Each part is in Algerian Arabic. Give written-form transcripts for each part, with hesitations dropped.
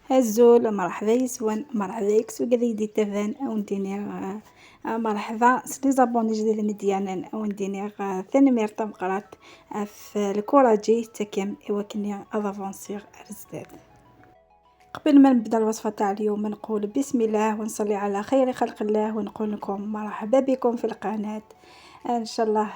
هزول مرحبا يسون مرحبا يكسو قد يدي تفان او نديني مرحبا سلي زابوني جديد ديانا او نديني ثاني ميرتا مقرات في الكوراجي تكيم ايوا افونسيغ ارزداد. قبل ما نبدا الوصفة تاع اليوم نقول بسم الله ونصلي على خير خلق الله ونقول لكم مرحبا بكم في القناة. ان شاء الله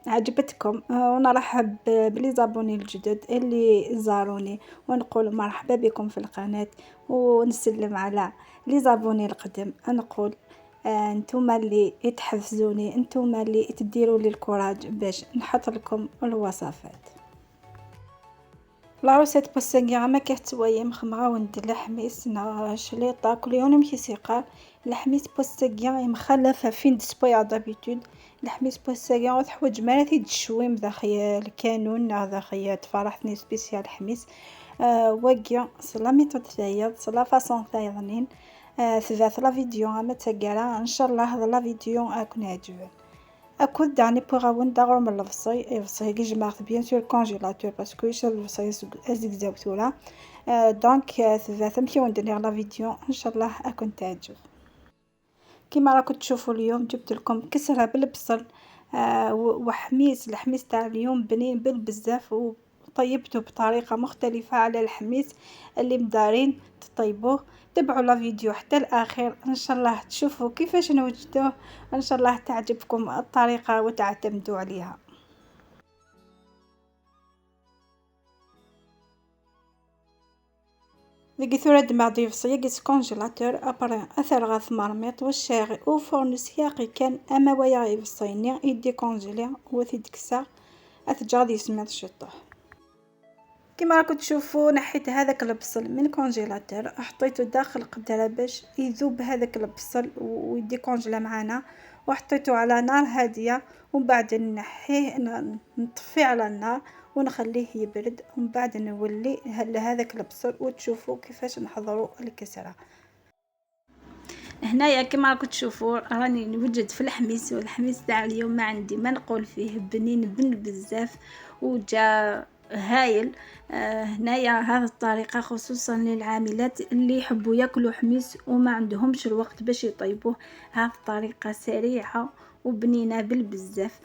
عجبتكم، ونرحب ب les abonnés الجدد اللي زاروني ونقول مرحبا بكم في القناة، ونسلم على les abonnés القدم. نقول نتوما اللي تحفزوني، نتوما اللي تديروا لي ال courage باش نحط لكم الوصفات. la recette بوساكي ما كتوايم خمغاوند الحميس نا شليطه كل يوم كيسيقا الحميس بوساكي مخلفه فين دسبويا d'habitude. الحميس بوساكي تحوج مالاتي تشويم داخل الكانون داخل تفرحتني spécial حميس. واكيا la méthode تاعي la façon تاعي ثلاث la vidéo اما تاكارا ان شاء الله هذا la vidéo اكون عجبن. اكود داني بوغاون داغور من الفصي الفصي كي جمعت bien sûr congélateur parce que يشرب الفصي ازيك ثورا. donc ثلاثة مشيو ندير la vidéo ان شاء الله اكون تعجب. كيما راكم تشوفوا اليوم جبت لكم كسره بالبصل وحميس. الحميس تاع اليوم بنين بالبزاف وطيبته بطريقة مختلفة على الحميس اللي مدارين تطيبوه. تبعوا la vidéo حتى الاخير ان شاء الله تشوفوا كيفاش نوجدوه، ان شاء الله تعجبكم الطريقة وتعتمدوا عليها. ديك ثورة دماغ ديفصية كيس congélateur après اثر غاث مرميط والشاغي au four سياقي كان اما ويا يفصيني يدي congelé وثيدكسا اثجا يسمى الشطه. كما راكم تشوفوا نحيت هذاك البصل من congélateur حطيته داخل قدره باش يذوب هذاك البصل ويدي congela معنا، وحطيته على نار هادية ومن بعد نحيه نطفيه على النار ونخليه يبرد، ومن بعد نولي لهذاك البصل وتشوفوا كيفاش نحضروا الكسرة. هنايا كما راكم تشوفوا راني نوجد في الحميس، والحميس تاع اليوم ما عندي ما نقول فيه، بنين بن بزاف وجا هايل. هنايا هذه الطريقة خصوصا للعاملات اللي يحبوا ياكلوا حميس وما عندهمش الوقت باش يطيبوه، هذه الطريقة سريعة وبنينه بالبزاف.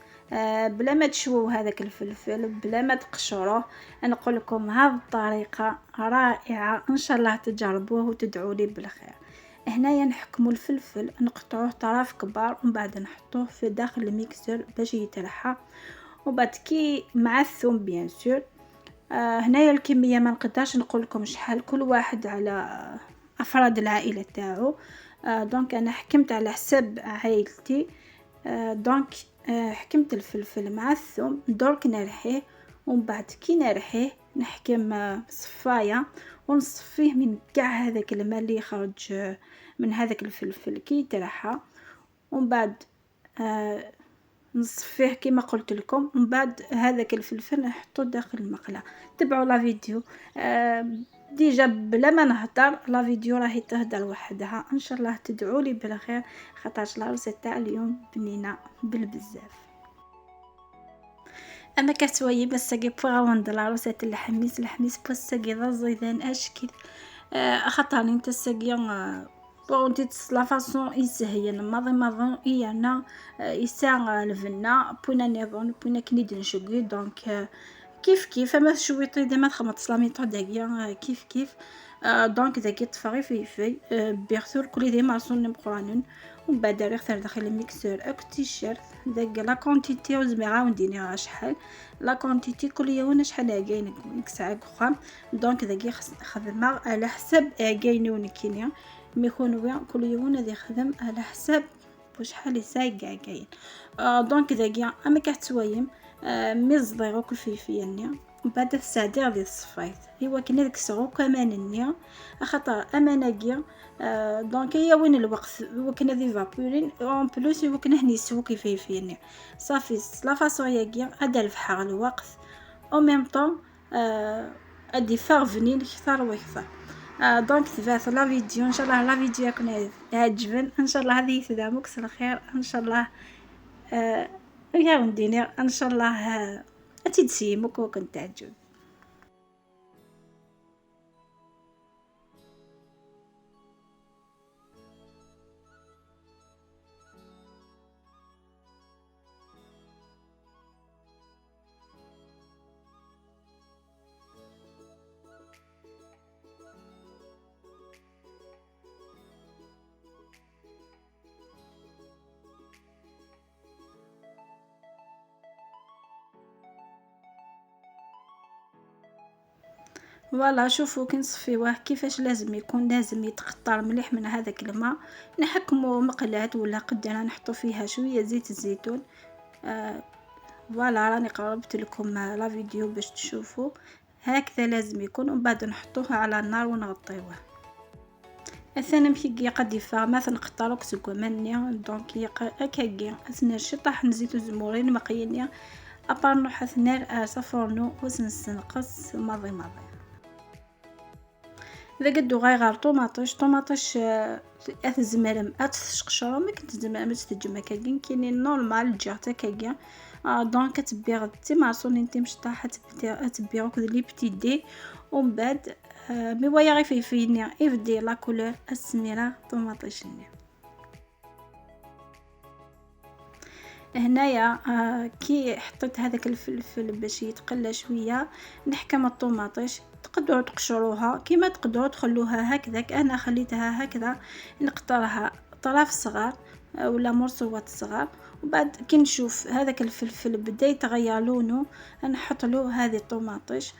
بلا ما تشووا هذاك الفلفل بلا ما تقشروه، نقول لكم هذه الطريقة رائعة ان شاء الله تجربوه وتدعوا لي بالخير. هنايا نحكموا الفلفل نقطعوه طرف كبار ومن بعد نحطوه في داخل ال mixeur باش يترحى، وبعد كي مع الثوم bien sûr. هنايا الكمية ما نقدرش نقول لكم شحال، كل واحد على افراد العائلة تاعو. donc انا حكمت على حساب عائلتي. donc حكمت الفلفل مع الثوم درك نرحيه، ومن بعد كي نرحيه نحكم صفايه ونصفيه من كاع هذاك الماء اللي يخرج من هذاك الفلفل كي يترحى، ومن بعد نصفيه كما قلت لكم. ومن بعد هذاك الفلفل نحطو داخل المقله. تبعوا la vidéo déjà بلا ما نهضر، la vidéo راهي تهدر وحدها. ان شاء الله تدعوا لي بالخير خاطرش la recette تاع اليوم بنينه بالبزاف. اما كتوي بس كي بوغاوند la recette الحميس. الحميس بوساكي ضزيدان اشكل خاطر انت ساكي bon تيت la façon يسهين ماضي ماضي ايانا يسا الفنا بونا نيضون بونا كنيد نشقي. donc كيف كيف اما شويطي ديما تخمط la méthode داكيا كيف كيف. donc داكي طفغي في في بيغثور كل دي مارسون مقرانون، ومن بعد ريغ داخل ال mixeur اك تيشيرت داك la quantité وزمي عاونديني شحال la quantité كل يوم شحال كاين نكسع خام. donc داكي خدمة على حساب كاين ونكينيا mais كون كل يوم غادي يخدم على حساب وشحال يساي كاع كاين. donc داكيا اما كتوايم مي زضيغ وكل فيفينيا من بعد تساعدي غادي تصفيت ايوا كنا ديك الصغو كمان النيا خاطر اماناكيا. donc هي وين الوقت وكنا دي فابورين en plus وكنا هني كيفيفينيا صافي la façon ياكيا هذا الفحار الوقت au même temps ادي فارفني كثر وكثر. donc تبعت la vidéo ان شاء الله la vidéo يكون عجبن ان شاء الله هذه تدعمك الخير ان شاء الله. يا وديني ان شاء الله اتي تسيمك وكنت تعجب. voilà شوفوا كي نصفيوه كيفاش لازم يكون، لازم يتقطر مليح من هذاك الماء. نحكمو مقلاة ولا قدرة نحطو فيها شوية زيت الزيتون. voilà راني قربت لكم la vidéo باش تشوفوا هكذا لازم يكون، ومن بعد نحطوه على النار ونغطيوه. الثاني مكي قد يفا ما تنقطرو كسكو مني donc هكاكي اثنر شطح نزيتو زمورين مقيني ابار نروح اثنر صفرنو وسنسنقص ماضي ماضي. اذا قدو غير طوماطيش طوماطيش اث زمرم اتشقشرو ما كنت زمرم تتجمع كاكين كاينين نورمال جا كاكين. دونك تبيغ تيمارسوني انت مشطاحه تبيغ لي بتي دي، ومن بعد مي ويا غير فيني يفدي لا كولور السميره طوماطيشني. هنايا كي حطيت هذاك الفلفل باش يتقلى شوية نحكم الطوماطيش، تقدروا تقشروها كيما تقدروا تخلوها هكذاك، انا خليتها هكذا نقطرها طراف صغار ولا مرصوات صغار. وبعد كي نشوف هذاك الفلفل بدا يتغير لونه نحط له هذه الطوماطيش،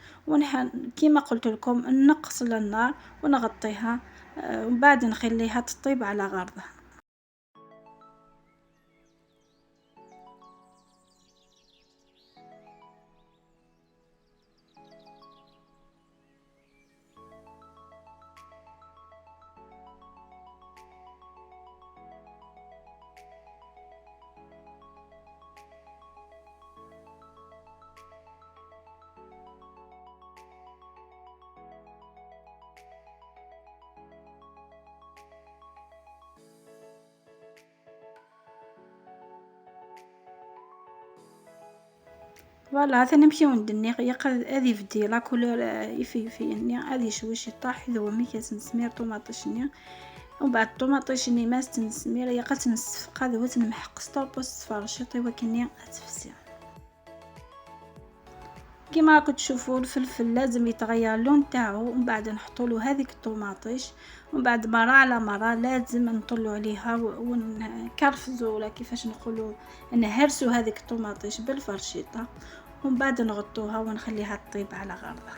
كيما قلت لكم نقص للنار ونغطيها، ومن بعد نخليها تطيب على غرضها. voilà ثاني نمشيو ندني يقد هذه فدي la couleur يفيفيني هذه شويش طاح ذو ميكاس نسمير طوماطيشني. ومن بعد طوماطيشني ما تنسمير يقد نسفق هذا هو تنمحق ستوبوس فرشيطي وكني اتفسي. كيما راكم تشوفوا الفلفل لازم يتغير اللون تاعو، ومن بعد نحطوا له هذيك الطوماطيش، ومن بعد مرة على مرة لازم نطلوا عليها ونكرفزوا ولا كيفاش نقولوا نهرسوا هذيك الطوماطيش بالفرشيطه، ومن بعد نغطوها ونخليها تطيب على غرضها.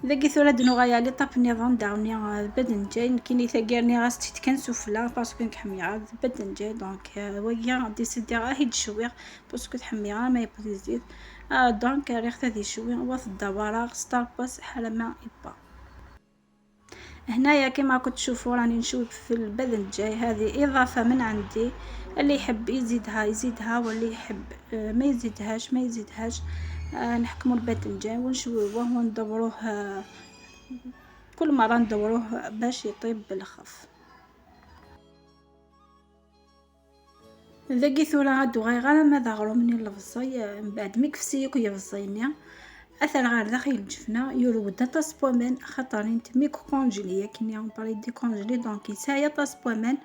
ذاكي ثورة دنوغايا لي طاب نظام داوني بدنجان كيني ثاقرني غاس تيتكن سفلى parce que نحميها بدنجان donc ويا ديسيدي غا هيد شويغ parce que تحميها ما يبغي يزيد donc ريخ هذه شوي وث الدواره ستار باس حاله ما يبا. هنايا كما كنت تشوفوا راني نشوي في الباذنجان، هذه اضافه من عندي، اللي يحب يزيدها يزيدها واللي يحب ما يزيدهاش ما يزيدهاش. نحكموا الباذنجان ونشويوه وندوروه كل مرة ندوروه باش يطيب بالخف. ذاكي ثورة غادو غير ما ضغرو مني الفصي من بعد ميكفسيك يفصيني اثر غير داخل الجفنه يرود طاس بومان خاطر انت ميكو كونجلي كني اون باري دي كونجلي دونك يسايا طاس بومان.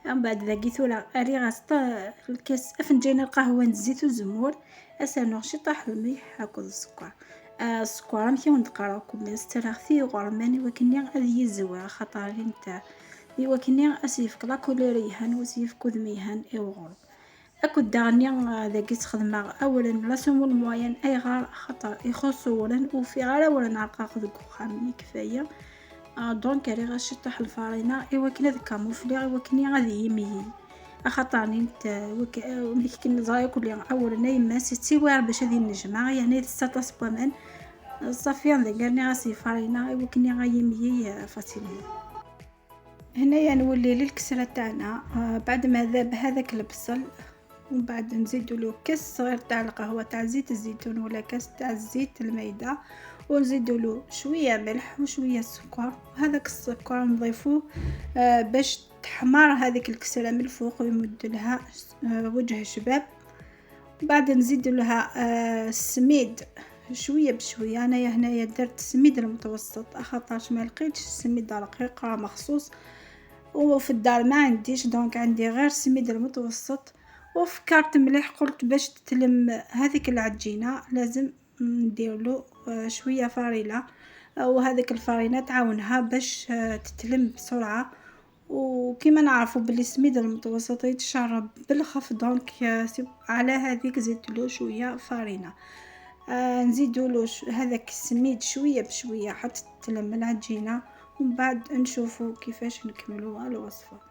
من بعد ذاكي ثورة اري غاستا الكاس فنجان القهوة نزيت الزمور اسانو شي طاح الملح هاكو السكر السكر مكي وندقراكم نسترخ غرماني وكني غادي يزوى خاطر انت وكني اسيفك لا كولور يهان وسيفك ذميهان ايوغر اكو داغني ذاكي تخدم اولا لا سمول موين اي غار خاطر يخص ورن وفي غير ورن عرقاق ذوك خامي كفاية دونك ري غاشي طاح الفارينه ايوا كنا ذاك كاموفلي ايوا كني غادي يمي خاطر انت ملي كنا صغير كل اولا يما سيتي وار باش هذه النجمة يعني ستة بومان صافي ذاك غاسي فارينه ايوا كني غايمي فاسيلمون. هنايا نولي للكسره تاعنا بعد ما ذاب هذاك البصل، ومن بعد نزيدو له كاس صغير تاع القهوة تاع زيت الزيتون ولا كاس تاع الزيت المايده، ونزيدو له شوية ملح وشوية سكر، وهذاك السكر نضيفوه باش تحمر هذيك الكسرة من الفوق ويمد لها وجه شباب. بعد نزيد لها السميد شوية بشوية. انايا هنايا درت السميد المتوسط خاطرش ما لقيتش السميد رقيق راه مخصوص وفي الدار ما عنديش، donc عندي غير السميد المتوسط. وفكرت مليح قلت باش تتلم هذيك العجينة لازم ندير له شوية فرينه، وهذيك الفرينة تعاونها باش تتلم بسرعة. وكما نعرفوا بلي السميد المتوسط يتشرب بالخف، donc على هذيك زدت له شوية فرينه. نزيدوا له هذاك السميد شوية بشوية حتى تلم العجينة، ومن بعد نشوفوا كيفاش نكملوا الوصفة.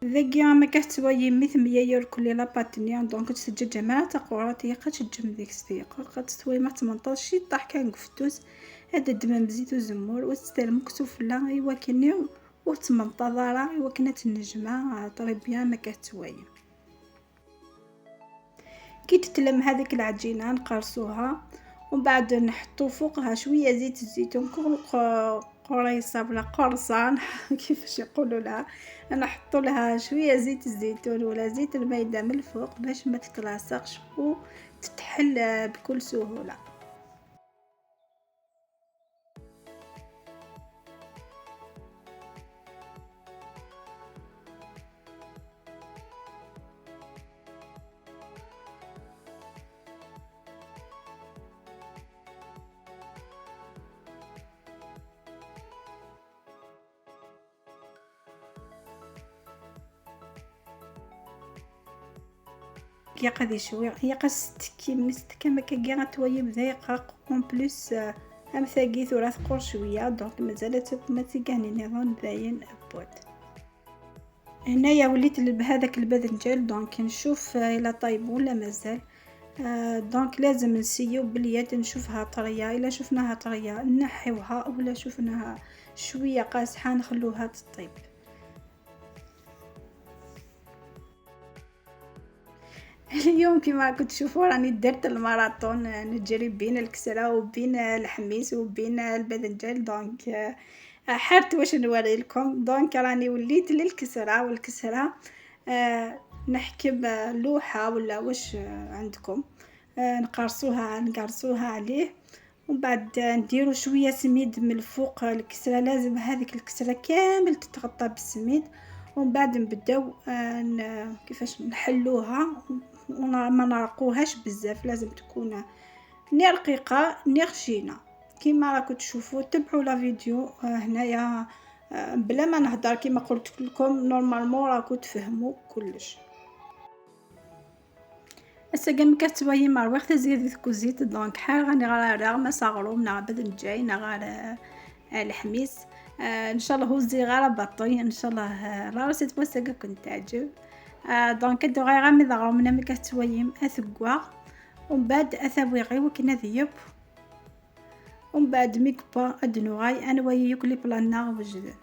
ذاكي ما كتسواي مثل مية يور كل la pâte ني، donc تسجل جماعة تقورات هي قد تجم ديك السيقة قد تسوي ما تمنطاش شي طاح كان قفتوس هذا الدمام بزيت وزمور وتستلم كتوف لا ايوا كني وتمنطا ايوا كنات النجمة très bien ما كتسواي. كي تتلم هذيك العجينة نقرصوها ومن بعد نحطو فوقها شوية زيت الزيتون قريصه ولا قرصة كيفاش يقولوا لها، نحطوا لها شوية زيت الزيتون ولا زيت المايده من الفوق باش ما تتلاصقش وتتحل بكل سهولة. كي غادي شوية هي قاستكي مستكا ما كي غتوي بذيقه en plus ام ثاقي ثورا ثقور شوية donc مازالت ما تيقاني نظن باين بوت. هنايا وليت بهذاك الباذنجان donc نشوف الا طيب ولا مازال. donc لازم نسيو باليد نشوفها طرية، الا شفناها طرية نحيوها ولا شفناها شوية قاصحة نخلوها تطيب. اليوم كما كنت تشوفوا راني درت الماراطون نجري بين الكسرة وبين الحميس وبين الباذنجان donc حرت واش نوري لكم. donc راني وليت للكسره، والكسرة نحكم لوحة ولا واش عندكم نقرصوها عليه، ومن بعد نديرو شوية سميد من الفوق الكسرة. لازم هذيك الكسرة كامل تتغطى بالسميد، ومن بعد نبداو كيفاش نحلوها وما نرقوهاش بزاف، لازم تكون ني رقيقه ني خشينه كيما راكم تشوفوا. تبعوا la vidéo هنايا بلا ما نهضر، كيما قلت لكم normalement راكم تفهموا كلش. السقم كتباهي مروخ تزيد كوزيت donc حال غاني غير ما صغرو من باذنجان غير الحميس. ان شاء الله هو زي غير بطي ان شاء الله la recette بوسكا كنت تعجب. donc دو غير غامي ضغرو من ما كتويم اثقوا، ومن بعد اثاوي غي وكنا ذيب، ومن بعد ميكبا ادنو غاي انا وياك les plats نا وجدن.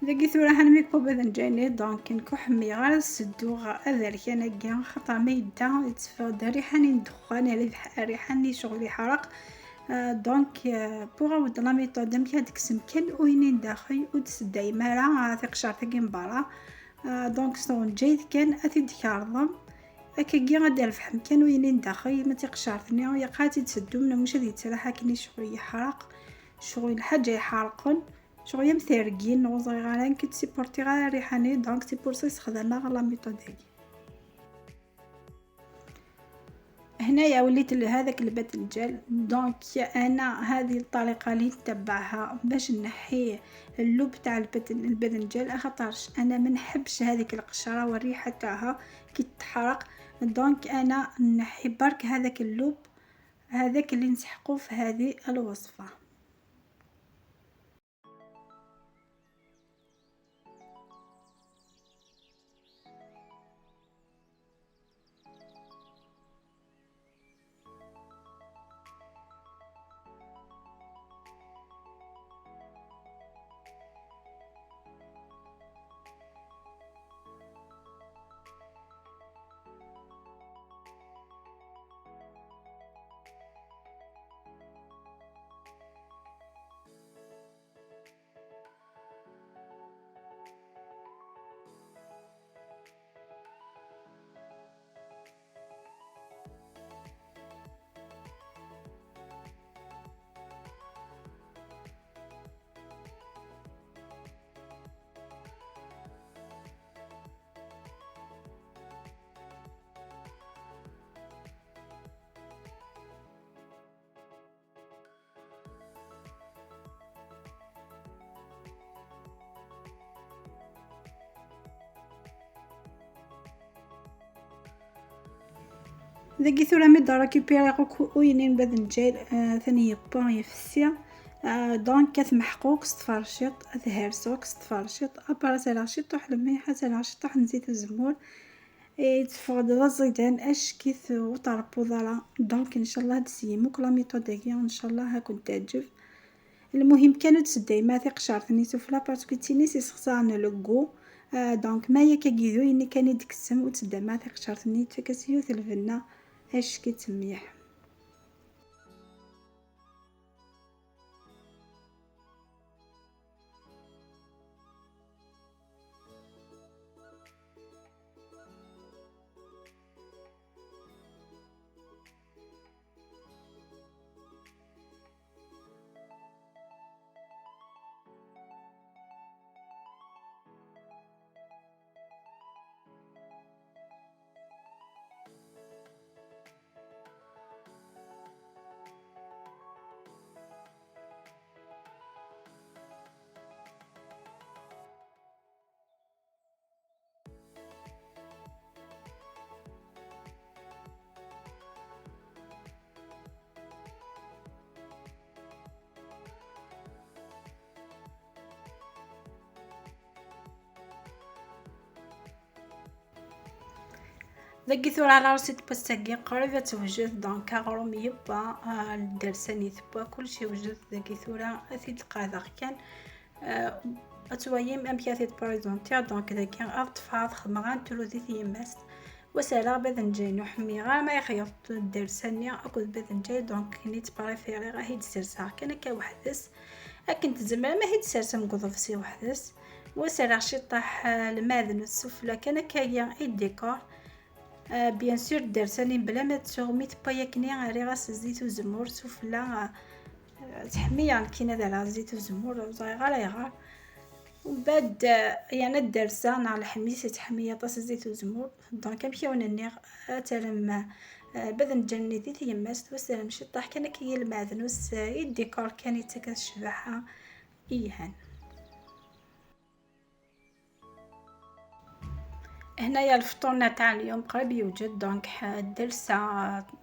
داكي ثورا حنا ميكو باذنجاني donc نكو حمي غير سدوغ اذركان كاع خاطر ما يدا يتفاد ريحه ندخان ريحه شغل يحرق. donc pour عاود la méthode مك هاديك السمكن وينين داخل وتسداي مارا تقشر تاكي مبارا. donc سون جيد كان اثي دكارضم اكاكي غادي الفحم كان وينين داخل ما تقشرتني ويا قاتي تسدو من مش غادي يتسرح كني شغل يحرق شغل الحاجة يحرقن شغل مثرقين وصغيرة كي تسيبورتي غير ريحاني. donc c'est pour ça خدمنا la méthode هادي. هنايا وليت لهذاك الباذنجان. donc انا هذه الطريقة اللي نتبعها باش نحي اللب تاع الباذنجان، خاطرش انا ما نحبش هذيك القشرة والريحه تاعها كي تحرق. donc انا نحي برك هذاك اللب هذاك اللي نسحقو في هذه الوصفة. ذاكي ثورا مي دا récupérer وينين باذنجان ثاني يبا يفسي. donc كتمحقوك ستفرشيط تهرسوك ستفرشيط ابرا سالا شطوح الملح سالا شطوح نزيد الزمور يتفقد الزيدان اش كيث وطربو ضرا. donc ان شاء الله تسيموك la méthode هاكي ان شاء الله هاكون تعجب. المهم كانوا تسداي ما ثيق سفلى parce que تيني سي سخسان le goût. donc ما يا كيدو اني كان يدكسم وتسدا ما ثيق شرطني تكسيوث الفنه اش كيتميح. ذاكي ثورا على راسي باساكي قريبة توجد. donc اغروم يبا الدرساني ثبا كلشي وجد. ذاكي ثورا اثي تقاذا كان اتوايم امكا ثيت présenter. donc ذاكي اطفال خدمة غانتلو ذي ثيماس وسالا باذنجان وحمي غير ما يخيط الدرساني اكل باذنجان. donc نيت préférer راهي تسرسا كان كا وحدس اكن تزمر ما هي تسرسا مقضفسي وحدس وسالا شطح الماذن السفلى كان كايا الديكور. bien sûr درساني بلا ما تسوغمي تبا كني غير غاس الزيت وزمور سفلى تحميه كاين هذا الزيت وزمور صغير غير يغار. ومن بعد يعني الدرسه نهار الحميس تحميه طاس الزيت وزمور. donc كنمشيو ننيغ تلم باذنجان ذي تيماس وسلم شطح كان كي المعدنوس الديكور كان يتكا الشبحه ايهان. هنايا الفطور تاع اليوم قريب يوجد. donc الدرسه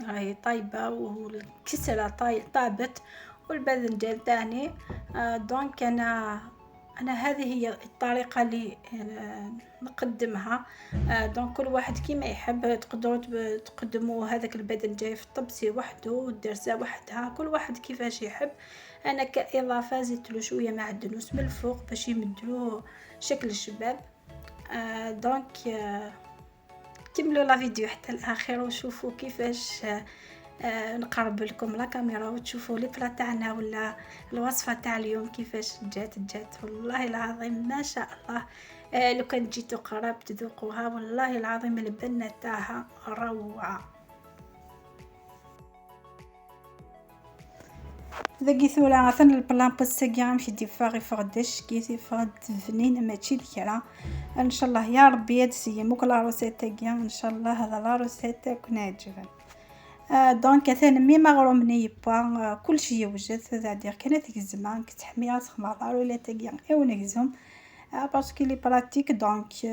راهي طايبه والكسرة طابت والباذنجان تاني. donc انا انا هذه هي الطريقة اللي نقدمها. donc كل واحد كيما يحب، تقدروا تقدموا هذاك الباذنجان في الطبسي وحده والدرسه وحدها، كل واحد كيفاش يحب. انا كاضافه زدت له شوية معدنوس من الفوق باش يمدلو شكل الشباب. donc كملوا la vidéo حتى الاخير وشوفوا كيفاش نقرب لكم la caméra وتشوفوا les plats تاعنا ولا الوصفة تاع اليوم كيفاش جات. والله العظيم ما شاء الله، لو كان جيتو قراب تذوقوها والله العظيم البنه تاعها روعه. ذاكي ثورا غثن البلان بوساكي غنمشي ديفاغ يفغدش كي تيفغد فنين ماشي الكرا. ان شاء الله يا ربي تسيموك la recette تاعي، ان شاء الله هذا la recette تاعك عجبن. donc ثاني مي مغرومني با كلشي يوجد ذا كانت الزمان كتحمي تخمر ولا تاكي ايوا نكزهم parce que les pratiques. donc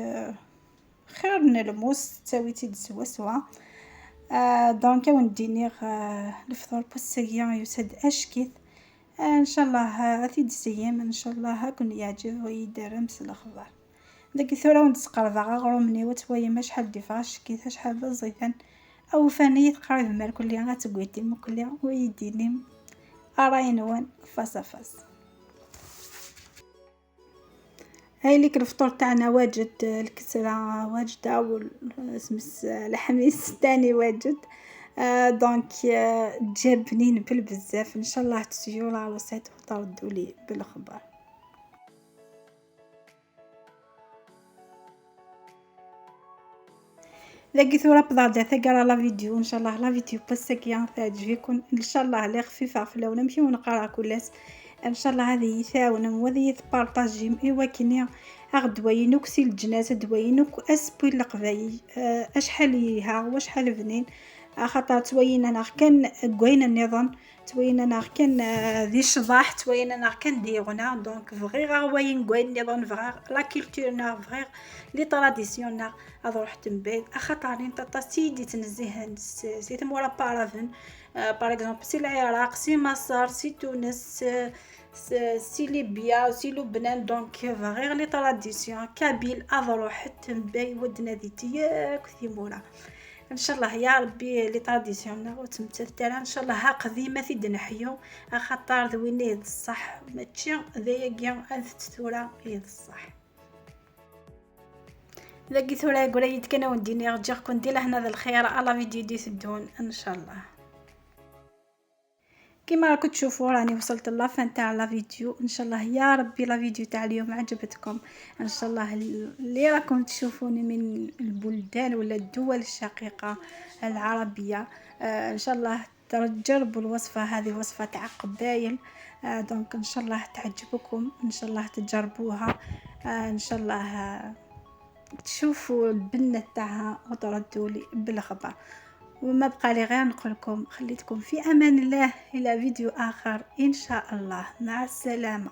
خير من الموس تساوي تيد سوا سوا. donc ونديني الفطور بوساكي يسد اشكيت. ان شاء الله غادي تسيم ان شاء الله هاكن يعجب ويدرمس الاخضر. داك الثورة ونتسقرض غرومني وتويما شحال ديفاش كيف شحال بزيتان او فاني تقريب مال كل غاتقويتي مكلي ويديني اراينوان face à face. هاي ليك الفطور تاعنا واجد، الكسرة واجدة والسمس الحميس الثاني واجد. donc جا بنين بالبزاف. ان شاء الله تسيو la recette وتردوا لي بالخبر. ذاكي ثورة بضاعة ثقرا la vidéo. ان شاء الله la vidéo باسكيان تعجبكم ان شاء الله. لي خفيفة في اللون نمشيو نقرا كلاس ان شاء الله. هذه يثاون وذي تبارطاجي ايوا كينيا اغدوينوك سي الجنازة دوينوك اسبوي القبايل اشحال يها وشحال بنين. خاطر توينا انا كان كوين النظام، توينا انا كان ذي الشضاح، توينا انا كان ديغنا. donc vrai غا وين كوين النظام، vrai la culture نا، vrai les traditions نا اروح تنبعد. خاطر انت سيدي تنزيهن سي ثمورا بارافن par exemple سي العراق سي مصر سي تونس سي ليبيا سي لبنان. donc vrai les traditions kabyles اروح تنبي ودنا ديتياك ثيمورا. ان شاء الله يا ربي les traditions وتمثل ان شاء الله ها قديمة في دنحيو خاطر ذويني الصح ماشي ذايا انت ثورة الصح. ذاكي ثورة يقول لي كان وديني رجع كنت لهنا ذا الخير على فيديو دي تدون ان شاء الله. كما راكم تشوفوا راني وصلت la fin تاع la vidéo. ان شاء الله يا ربي la vidéo تاع اليوم عجبتكم. ان شاء الله اللي راكم تشوفوني من البلدان ولا الدول الشقيقة العربية، ان شاء الله تجربوا الوصفة هذه، وصفه تاع قبايل. donc ان شاء الله تعجبكم، ان شاء الله تجربوها، ان شاء الله تشوفوا البنه تاعها وتردوا لي بالخبر. وما بقى لي غير نقول لكم خليتكم في امان الله الى فيديو اخر ان شاء الله. مع السلامة.